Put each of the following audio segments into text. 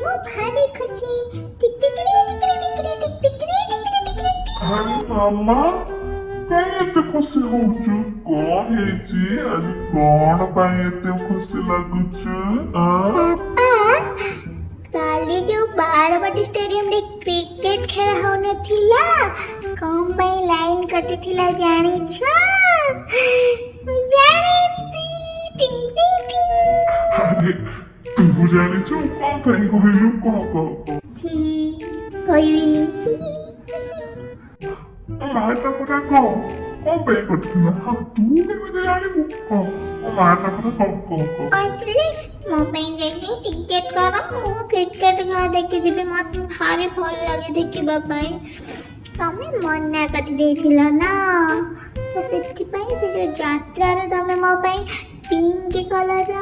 ମୁଁ ଭାରି ଖୁସି। ଟିକ୍ ଟିକିରି ଟିକିରି ଟିକିରି ଟିକ୍ ଟିକିରି ଟିକିରି ଟିକିରି। ଆରେ ମାମା, କାଇଁ ଏତେ ଖୁସି ହଉଛୁ? କଣ ହେଇଛି ଆଜି? କଣ ପାଇଁ ଏତେ ଖୁସି ଲାଗୁଛୁ? ବାପା, କାଲି ଯୋଉ ବାରବାଟୀ ଷ୍ଟାଡିୟମରେ କ୍ରିକେଟ ଖେଳ ହଉନଥିଲା, କଣ ପାଇଁ ଲାଇନ କଟିଥିଲା ଜାଣିଛ? ଜାଣିଛି। ଟିଂ ଟିଂ ଟିଂ। ଆରେ, ତୁ ଜାଣିଛୁ? କଣ ପାଇଁ କହିଲୁ? କହ କହ କହ। କହିବିନି। ମାଟା ପରା କହ, କଣ ପାଇଁ କଟିଥିଲା? ହଁ, ତୁ କେମିତି ଜାଣିବୁ? କହ, ମୋ ମାଟା ପରା କହ କହ କହ। କହିଥିଲି ମୋ ପାଇଁ ଯାଇକି ଟିକେଟ କର, ମୁଁ କ୍ରିକେଟ ଖେଳ ଦେଖି ଯିବି, ମତେ ଭାରି ଭଲ ଲାଗେ ଦେଖିବା ପାଇଁ। ତମେ ମନା କରିଦେଇଥିଲ ନା, ତ ସେଥିପାଇଁ ସେ ଯୋଉ ଯାତ୍ରାରେ ତମେ ମୋ ପାଇଁ ପିଙ୍କ କଲରର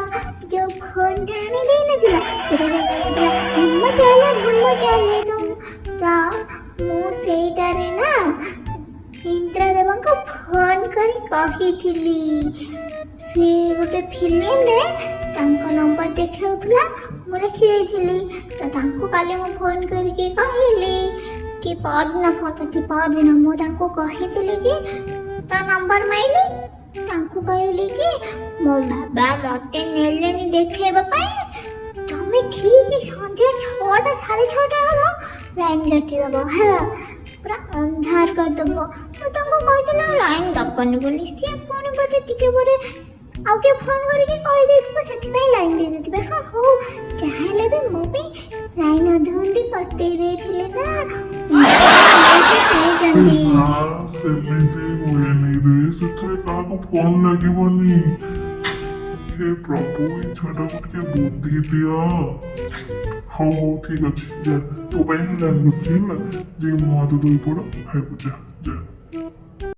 ଯୋଉ ଫୋନଟା ଆଣି ଦେଇନଥିଲ, ସେଟା ଯୋଉ ଧୁମ ଚାଲେ ଧୁମ ଚାଲେ ଧୁମ, ତ ମୁଁ ସେଇଟାରେ ନା ଇନ୍ଦ୍ରଦେବଙ୍କୁ ଫୋନ କରି କହିଥିଲି। ସେ ଗୋଟେ ଫିଲ୍ମରେ ତାଙ୍କ ନମ୍ବର ଦେଖାଉଥିଲା, ମୁଁ ଲେଖି ଦେଇଥିଲି। ତ ତାଙ୍କୁ କାଲି ମୁଁ ଫୋନ କରିକି କହିଲି କି, ପରଦିନ ଫୋନ କରିଥିଲି, ପରଦିନ ମୁଁ ତାଙ୍କୁ କହିଥିଲି କି ତା ନମ୍ବର ମାଇଲି, ତାଙ୍କୁ କହିଲି କି ମୋ ବାବା ମତେ ନେଲେନି ଦେଖେଇବା ପାଇଁ, ତମେ ଠିକ ସନ୍ଧ୍ୟା 6ଟା 6:30 ହବ ଲାଇନ୍ କାଟିଦେବ, ହେଲା, ପୁରା ଅନ୍ଧାର କରିଦେବ। ମୁଁ ତାଙ୍କୁ କହିଥିଲି ଆଉ ଲାଇନ୍ ଦବନି ବୋଲି। ସିଏ ପୁଣି ବୋଧେ ଟିକେ ପରେ ଆଉ କିଏ ଫୋନ୍ କରିକି କହିଦେଇଥିବ, ସେଥିପାଇଁ ଲାଇନ୍ ଦେଇ ଦେଇଥିବେ। ହଁ ହଉ, ଯାହାହେଲେ ବି ମୋ ପାଇଁ ଲାଇନ୍ ଅଧଘଣ୍ଟେ କଟେଇ ଦେଇଥିଲେ ନା, ଶୁଣିଛନ୍ତି। ନା, ସେମିତି ହୁଏନି ରେ, ସେଥିରେ କାହାକୁ ଫୋନ ଲାଗିବନି। ହେ ପ୍ରଭୁ, ଏଇ ଛୁଆଟାକୁ ଟିକେ ବୁଦ୍ଧି ଦିଅ। ହଉ ହଉ, ଠିକ ଅଛି, ଯା, ତୋ ପାଇଁ ହିଁ ଲାଇନ୍ କରୁଛି। ହେଲା, ଯାଇକି ମୁହଁ ହାତ ଧୋଇ ପଡ, ଖାଇବୁ, ଯା ଯା।